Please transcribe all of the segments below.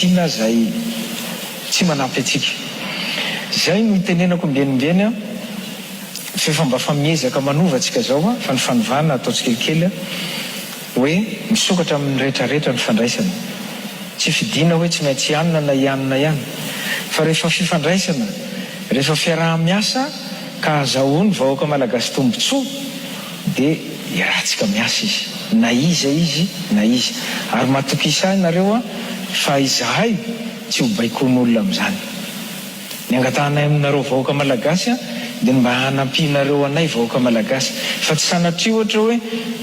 fanampiana izay tsy manampy antsika. Izay no itenenako ombieny ombieny an, f'efa mba fa miezaka manova tsika zao an, fa ny fanovana atao tsikelikely an, hoe misokatra amin'ny rehetra rehetra ny fandraisana. Tsy fidina hoe tsy maintsy i anona na i anona ihany, fa rehefa fifandraisana, rehefa fiaraha-miasa ka azahoan'ny vahoaka malagasy tombotsoa dia iarahantsika miasa izy, na iza izy na iza. Ary matokisa ahy nareo an, fa izahay tsy ho baikoin'olona amin'izany. Ny angatahanay aminareo vahoaka malagasy an, dia ny mba hanampianareo anay vahoaka malagasy. Fa tsy sanatria ohatra hoe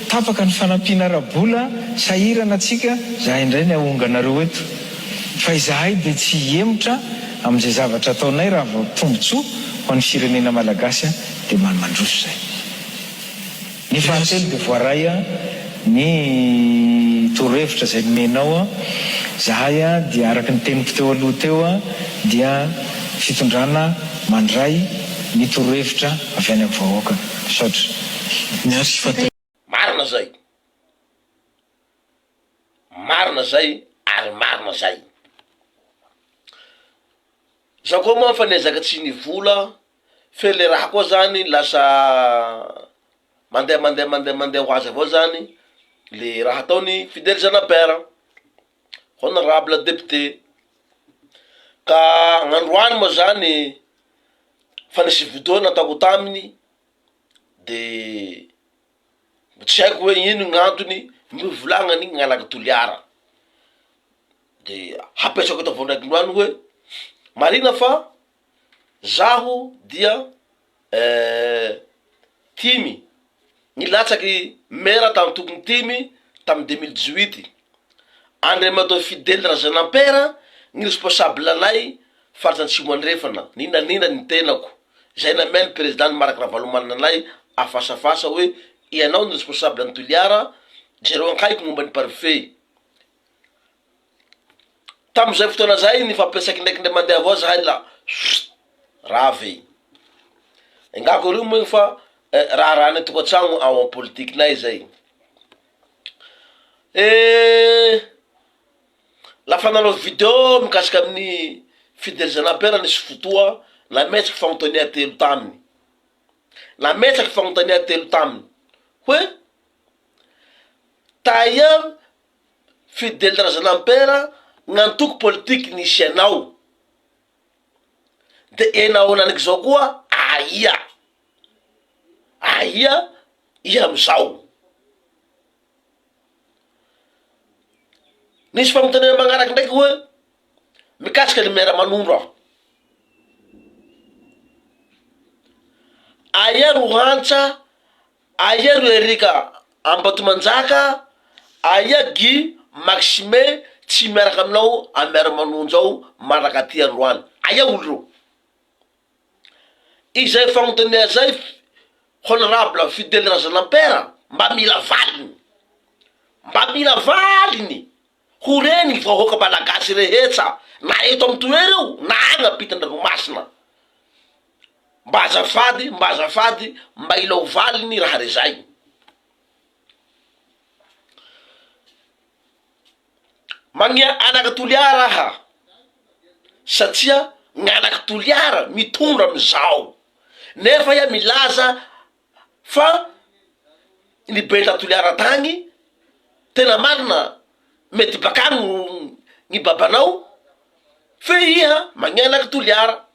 tapaka ny fanampiana ara-bola, sahirana tsika, zahay indray ny ahonganareo eto. Fa izahay dia tsy hihemotra amin'izay zavatra ataonay raha vao tombotsoa ho an'ny firenena malagasy an, dia mandroso izay. Ny fahatelo dia voaray ny torohevitra izay nomenao. Zahay dia araka ny teniko teo aloha teo dia fitondrana mandray ny torohevitra avy any amin'ny vahoaka. Misaotra. Marina zay. Marina zay ary marina zay. Za koa moa fa niezaka tsy nivola fe le raha koa zany lasa mandeha mandeha mandeha mandeha ho azy avao zany le raha ataony Fidèle Zanapera, honorable député, ka gn'androany moa zany fa nisy video nataoko taminy de tsy haiko hoe ino gn'antony nivolagnany gn'anaky Toliara. De hapetrako eto avao ndraiky ndroany hoe marina fa zaho dia timy nilatsaky mera tamy tokony timy tamy deux mille dix huit, Andriamatoa Fidèle Razanampera ny responsable anay faritra Antsimo Andrefana, nina nina ny tenako, zay namea ny président ny Marc Ravalomanana anay afasafasa hoe ianao ny responsable ny Toliara, jereo ankaiky momba ny parfait. Tamin'izay fotoana zay nifampiresaka indraiky indray mandeha avao zahay la rava e! Engako areo moa igny fa raharahanay tokantragno ao am politikinay zay. Lafa nanao video mikasika amin'ny Fidèle Zanampera nisy fotoa nametraky fagnontania telo taminy, nametraky fagnontania telo taminy hoe taia Fidèle Razanampera gn'antoko politique nisy anao de enao henaniky zao koa aia aia iha amizao? Nisy fagnontanena magnaraky ndraiky hoe mikasika ny miara manondro aho aia ro hantsa Aia ro Eric Ambatomanjaka, aia Guy Maxime tsy miaraka aminao am miara manonja ao mandraka aty androany, aia olo reo? Izay fagnontania zay honorable Fidele Razanampera mba mila valiny, mba mila valiny ho reny vahoaka malagasy rehetsa na eto am toera io na agny ampitan-dranomasina. Mba azafady, mba azafady, mba ilao valiny raha rezay. Magnia anaka Toliara aha, satria gn'anaky Toliara mitondra amizao, nefa iha milaza fa ny beta Toliara tagny, tena marina mety bakagny gny babanao, fe iha magnia anaky Toliara.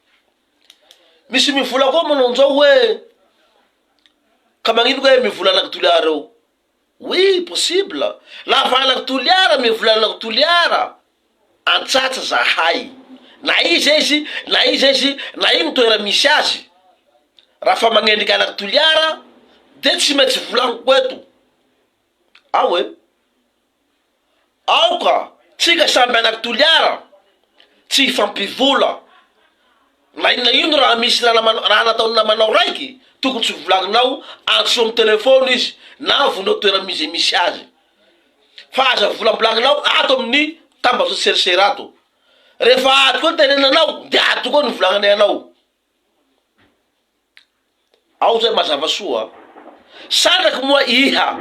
Misy mivola koa manao an'izao hoe ka magnino kay mivola anaky Toliara eo? Oui, possible. Lafa anaky Toliara mivola anaky Toliara, antsatsa zahay. Na iza izy, na iza izy, na ino toera misy azy, raha fa magnendriky anaky Toliara de tsy maintsy volagniko eto. Ao e. Aoka tsika samby anak'i Toliara tsy hifampivola na inona ino raha misy raha nataon'ny namanao raiky tokony tsy hovolagninao antso am telephone izy na vonao toerana izay misy azy fa aza volambolagnao ato amin'ny tambazotra serasera ato rehefa ato koa ny tenenanao de ato koa ny volagnanay anao. Ao zay mazava soa. Sandraky moa iha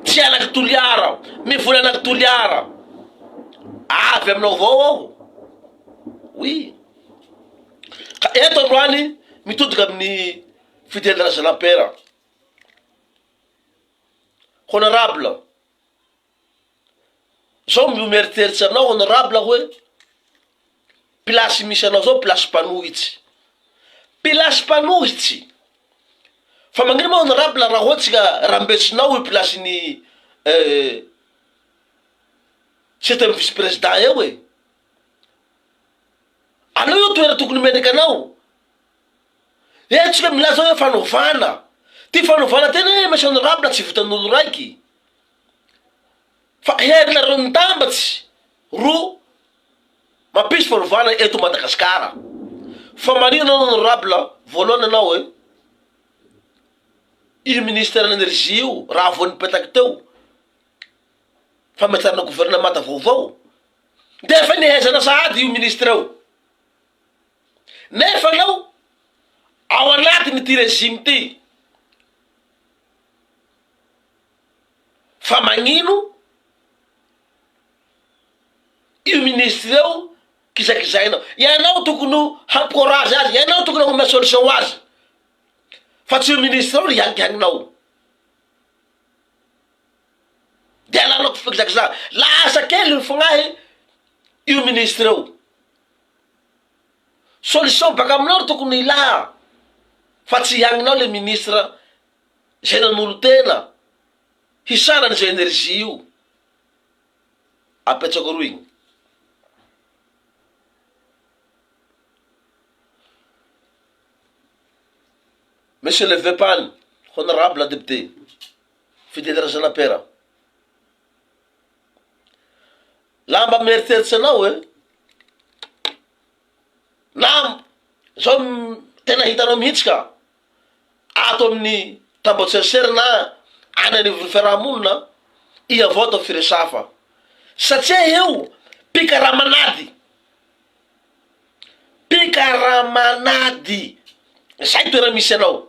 tsy anaky Toliara, mivola anaky Toliara. Avy aminao avao aho. Oui. Ka eto androany mitodika amin'ny Fidèle Razanampera. Honorable. Zao mbo mieritseritsy anao honorable hoe place misy anao zao place mpanohitsy. Place mpanohitsy. Fa magnino moa honorable raha ohatsy ka rambesinao io place ny eh, septième vice président eo e. Aleo io toera tokony mendrika anao. Eto tsika milaza hoe fanovana. Ty fanovana ty anie monsieur honorable tsy vitan'olo raiky. Fa herinareo mitambatsy ro mampisy fanovana eto Madagasikara. Fa manino anao honorable voalohany anao e. Io ministère l'énergie io raha vao nipetaky teo fametrahana gouvernemanta vaovao de efa nihezana sahady io ministre io. Nefa anao ao anatin'ity régime ty fa magnino io ministre io kizakizainao? Ianao tokony hampicourage azy, ianao tokony hagnome solution ho azy fa tsy io ministre io ry hianikianinao. De alanao fikizakizaha. Lasa kely ny fagnahy io ministre io. Solution baka aminao ro tokony ilà fa tsy hiagninao le ministre zay nanolo-tena hisarana izay energie io. Apetsako aroa igny. Monsieur le Vepan, honorable député, Fidèle Razanapera. Lamba mieritseritsy anao e. Na zao tena hitanao mihitsy ka ato amin'ny tambajotra na any anivon'ny fiarahamonina i avao atao firesafa satria eo mpikaraman'ady mpikaraman'ady zay toera misy anao.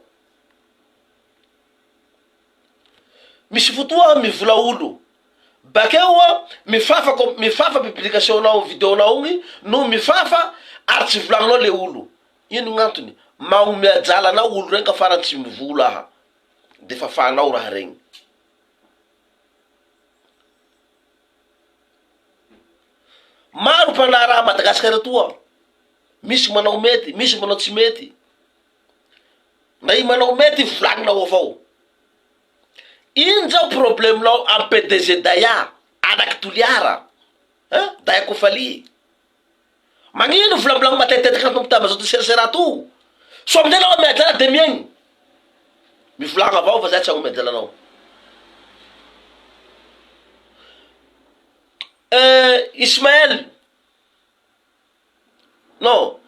Misy fotoa aho mivola olo, bakeo aho mifafa ko mifafa publication nao video nao igny no mifafa ary tsy volagninao le olo, ino gn'antony? Magnomea adala anao olo regny ka farany tsy mivola aha de fafanao raha regny. Maro mpandraharaha Madagascar atoa, misy manao mety, misy manao tsy mety. Ndra i manao mety volagninao avao. Ino zao problème nao am PDG Daya anaky Toliara hein Daya Kofali. Magnino volambolagno matetitetika ato am tambazotra serasera ato. Soa amizay anao miadala de miaigny. Mivolagna avao fa zay tsy hagnomey adala anao. Euh Ismaël Non,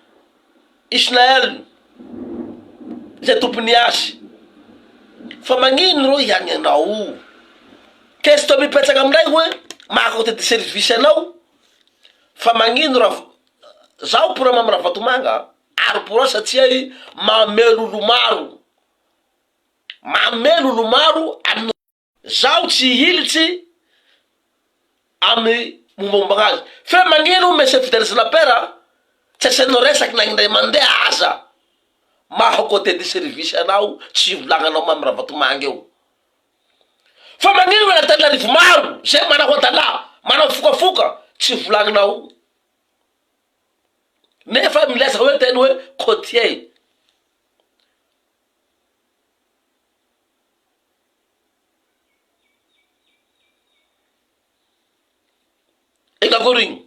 Isnael izay tompon'ny azy. Fa magnino rô ihany anao? Question mipetraka aminay hoe maha côté de service anao fa magnino raha zaho pour Mamy Ravatomanga ary pour satria i mamelo olo maro, mamelo olo maro amin'ny. Zaho tsy hilitsy amy mombamomba azy fe magnino Monsieur Fidèle Snapper a tsy asainao resaky na indray mandeha aza maha côté de service anao tsy ivolagnanao Mamy Ravatomanga eo fa magnino Antananarivo maro zay manao adala manao fokafoka tsy volagninao nefa milaza hoe teny hoe côtier. Eka akory igny?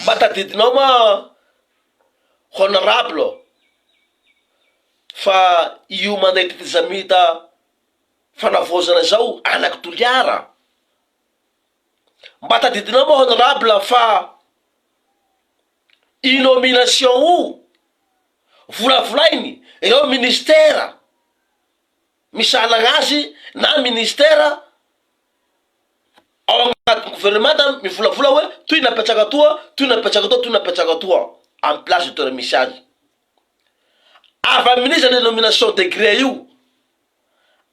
Mba tadidinao ma honorable fa io mandeha tetezamita fanavaozana izao anaky Toliara? Mba tadidinao ma honorable fa i nomination o volavolainy ireo ministera misahanagna azy na ministera ao agnatin'ny gouvernemanta mivolavola hoe toy napetraka toa, toy napetraka toa, toy napetraka toa amy place de toerana misy azy. Avy amin'iza le nomination degré io?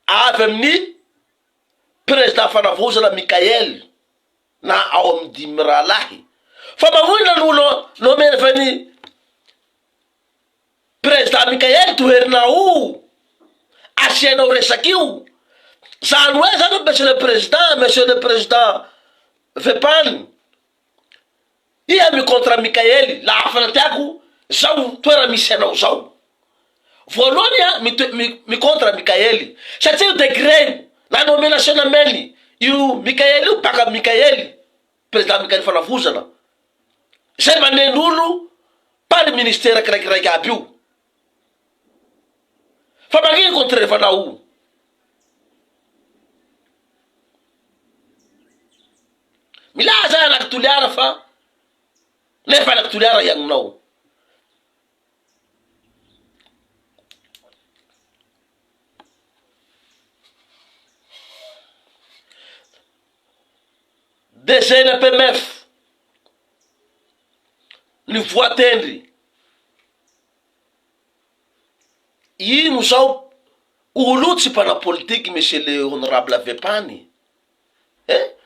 Avy amin'ny. Président Fanavaozana Mickaël na ao amin'ny dimy mirahalahy. Fa mamoina no nomen'ny Président Mickaël toherinao asianao resaka io. Zany hoe zany Monsieur le Président, Monsieur le Président Vepany, Iha mi contre Mikaely lahafana tiako zao toera misy anao zao. Voalohany iha mi mi contre Mikaely satria io degré io na nomination nameny io Mikaely io baka Mikaely président Mikaely Fanavozana zay manendry olo par ministère kiraikiraiky aby io. Fa magnino contrevanao io? Milaza anaky Toliara fa nefa anaky Toliara iagninao. DGNPMF ny voatendry ino zao olo tsy mpanao politiky monsieur le honorable Vepany Eh?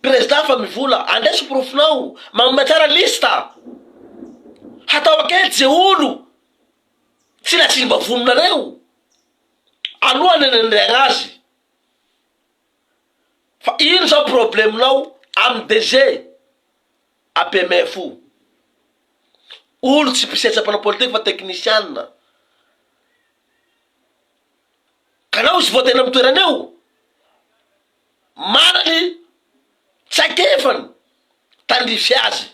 Président fa mivola, andeso porofonao, magnome tsara liste. Hatao akely ze olo tsy latsilimba vononareo. Aloha ny anendrena azy. Fa ino zao problème-nao amin'ny DG APMF io? Olo tsy mpisetsa mpanao politique fa technician. Ka nao izy voatena amin'ny toerana eo, manany traikefany tandrify azy.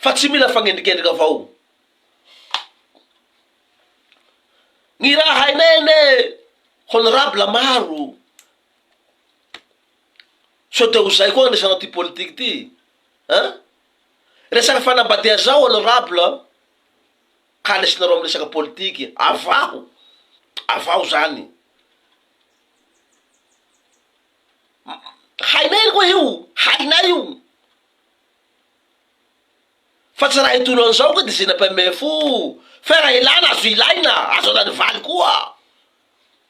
Fa tsy mila fagnendrikendrika avao. Ny raha hainay anie honorable maro, sao de ho zay koa andraisanao ty politique ty an! Resaka fanambadia zao honorable. Ka lesinareo am resaka politiky, avaho, avaho zany. Hainay koa io, hainay io. Fa tsy raha hitolo an'izao koa de zena PMF o. Fa raha ilana azo ilaina, azo alany valy koa.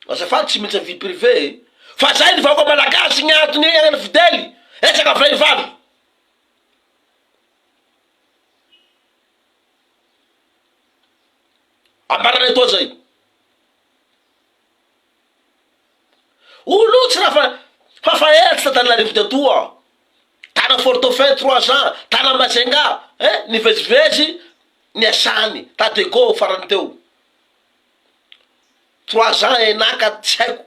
Azafady tsy miditra vie privée. Fa zay ny vahoaka malagasy ny antony iainana fidèle, resaka vehivavy. Ambaranay toa zay. Olo tsy raha fa fa fa ela tsy t'Antananarivo tetoa. Tana Fort Dauphin trois ans, tana Majunga eh nivezivezy niasany ta Diego farany teo. Trois ans enaka tsy haiko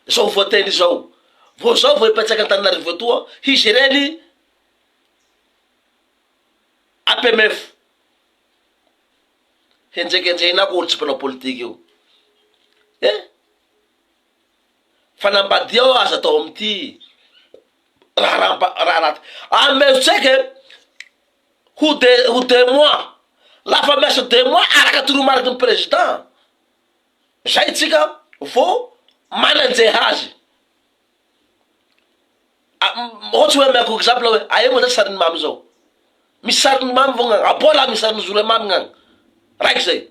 zao voateny izao. Vao zao vao hipetraka Antananarivo etoa hi-gérer ny APMF. Henjekenjehina ko olo tsy mpanao politika io. Eh! Fanambadia ao aza atao amin'ity raharaha raharaha amezo tsaiky e ho de ho deux mois lafa miasa deux mois araka toromariky ny président zay tsika vao mananjehy azy. Ohatsy hoe ameko exemple hoe aia moa zany sarin'i mamy zao? Misy sarin'i mamy vao gnagny? Aboa lahy misy sarin'i zoroe mamy gnagny. Raiky zay.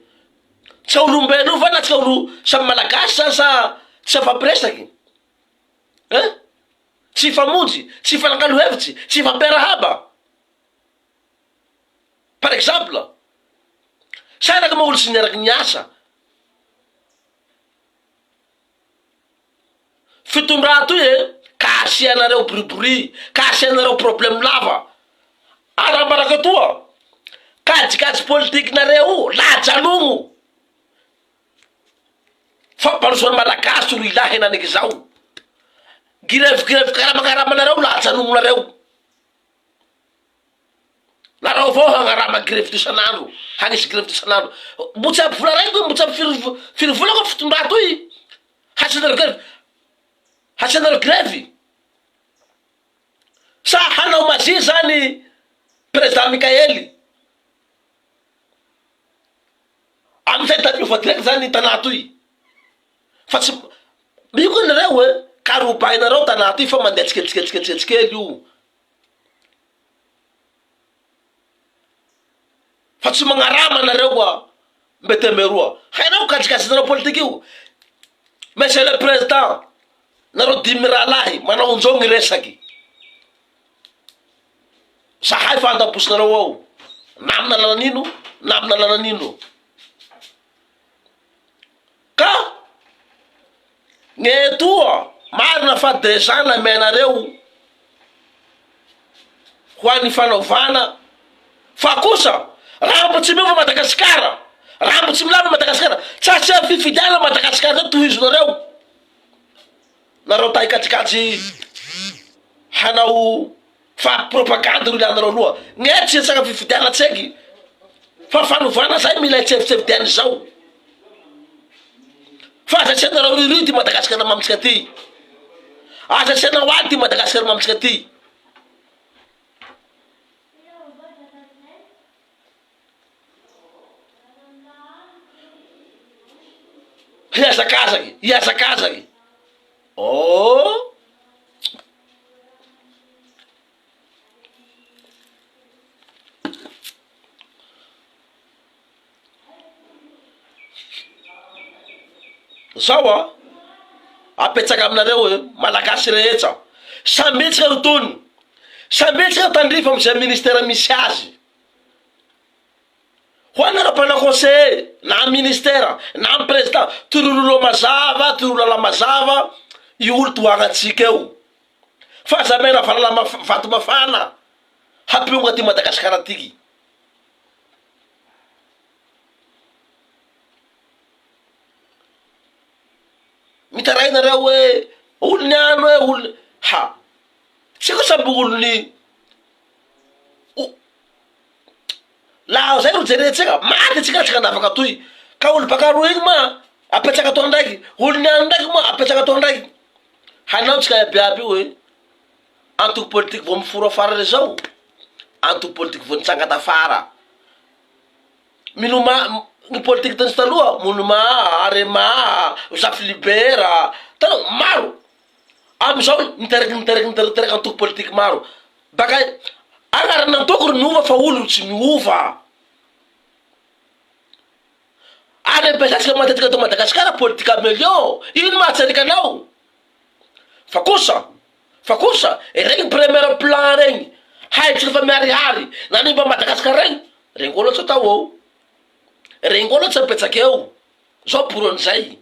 Tsy olombelo io va na tsy olo samy malagasy zany sa tsy afampiresaky? Hein? Tsy hifamonjy, tsy hifanakalo hevitsy, tsy hifampiarahaba? Par exemple. Sa moa olo tsy niaraky niasa? Fitondra toy e, ka asianareo bruit bruit, ka asianareo problème lava. Ary ambarako etoa, kajikajy politique nareo io, la ajanogno. Fampandrosoana ny Malagasy ro ila henanekizao. Girevy girevy karamakaramanareeo la ajanognonareo. Nareo avao hagnarama grevy toy isan'andro, hagnisy grevy toy isan'andro. Mbo tsy ampy vola raiky, mbo tsy ampy firy firy vola koa fitondra toy. Hasianareo grevy, hasianareo grevy. Sa hanao magie zany président Mickaël? Amizay da miova direct zany tanà toy. Fa tsy io koa nareo e, ka robainareo tanà toy fa mandeha tsikelikely tsikelikely tsikelikely io. Fa tsy magnarama nareo a! Mbe teo mberoa. Hainao kajikajinareo politique io. Monsieur le président, nareo dimy mirahalahy manao onjao gny resaky. Zahay fa andabosinareo ao. Na amina lalana ino, na amina lalana ino. Ka ny etoa marina fa dejà namenareo ho an'ny fanaovana fa kosa raha mbo tsy miova Madagasikara, raha mbo tsy milamina Madagasikara, tsy asiana fifidianana Madagasikara zay tohizonareo, nareo ta hikajikajy hanao Fa propagande ro ilanareo aloha. Ny ahy tsy resaka fifidianana tseky fa fanovana zay mila itsevitsevidiana izao. Fa aza asianareo riry ty Madagasikara mamintsika ty. Aza asianao ady ty Madagasikara mamintsika ty. Hihazakazaky, hihazakazaky. Oh! Zao a, apetsaka aminareo hoe Malagasy rehetra, samby tsika ho tony, samby tsika tandrify am'izay ministera misy azy. Ho anareo mpanao conseiller na ministera na ny président, torololo mazava, torolala mazava io olo tohagnantsika io. Fa aza amena valala vato mafana hampionga ty Madagasikara tiky. Mitaraina reo hoe olony any hoe olony ha tsy koa samby olony Laha zay ro jerentsika, maty tsika tsy hanavaka toy, ka olo baka roa igny ma apetsaka atoa ndraiky, olo niany ndraiky moa apetsaka atoa ndraiky, hanao tsika iaby iaby io hoe antoko politiky vao miforo afara re zao, antoko politiky vao nitsanga tafara, miloma ny politiky tany taloha monima, arema, zafy libera, hitanao maro, amizao niteraky niteraky niteraky antoko politiky maro, Baka anaran'antoko ro miova fa olo ro tsy miova. Ary ampiasatsika matetika eto Madagasikara politika million, ino maha tsy arikanao? Fa kosa, fa kosa, regny premier plan regny, haintsika fa miharihary, nanimba Madagasikara regny, regny koa aloha tsy atao eo, regny koa aloha tsy apetsaka eo, zao poron'izay.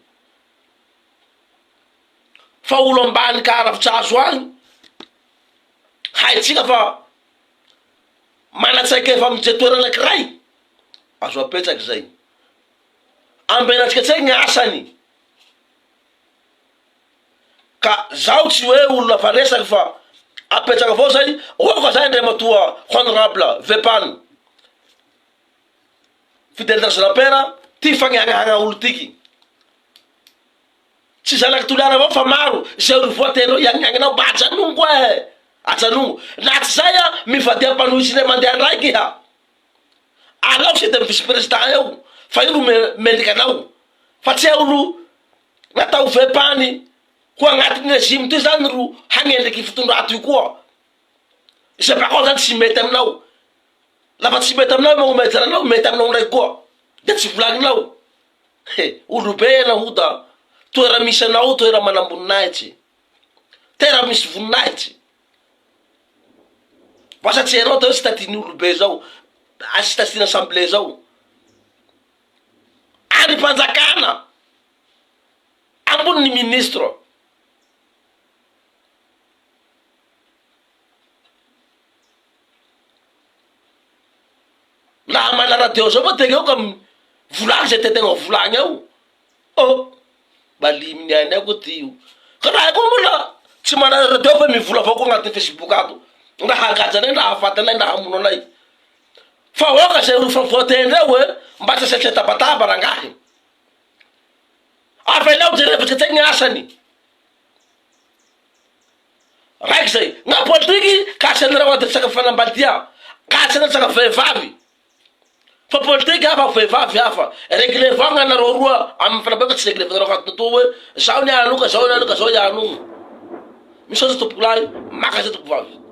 Fa olo ambany ka ravitsazo agny, Haintsika fa manan-tsaikefa amin'izay toerana anankiray, azo apetraka izay. Ambenantsika tsaiky ny asany. Ka zaho tsy hoe olona fa resaky fa apetraka avao zay, aoka zay Andriamatoa Honorable Vepan Fidèle Rajaonapera, ty fagniagnahagna olo tiky. Tsy zanak'i Toliara avao fa maro zay olo voatery hiagniagninao mba ajanogno eh! Ajanogno. Na tsy zay an, mivadia mpanohitsy indray mandeha ndraiky iha. Alao seza vice président eo fa io ro mendrika anao. Fa tsy hay olo natao vepany ho agnatin'ny régime ty zany ro hagnendriky fitondrà ty koa. Izay bakao zany tsy mety aminao. Lafa tsy mety aminao magnomey anjara anao, mety aminao ndraiky koa. De tsy volagninao. He, olobe ianao Hoda, toera misy anao toera manamboninahitsy, tera misy voninahitsy. Vasa tsy hainao atao hoe statut ny olobe zao, statut ny assemblée zao. Andrim-panjakana, ambony ny ministre. Laha mana radio zao moa tegna eo ka volagny zay tiategna ho volagny ao, oh mba liminy ainy ao koa ty io, ka raha koa mbola tsy mana radio fa mivola avao koa agnaty facebook ato, ndra hagaja anay ndra hahafaty anay ndra hamono anay, fa aoka zay olo fa voatendry eo e, mba tsy asiatsia tabataba rangahy, avelao jerevantsika tsaiky ny asany. Raiky zay. Na politiky ka asianareo ady resaka fanambadia, ka asiana resaka vehivavy. Fa politiky hafa, vehivavy hafa. Reglevo agny anareo roa amin'ny fanambadiana fa tsy reglevenareo agnatiny atoa hoe zaho ny ano ka zao ny ano ka zao iano. Misaotra tompokolahy, maka zay tompokovavy.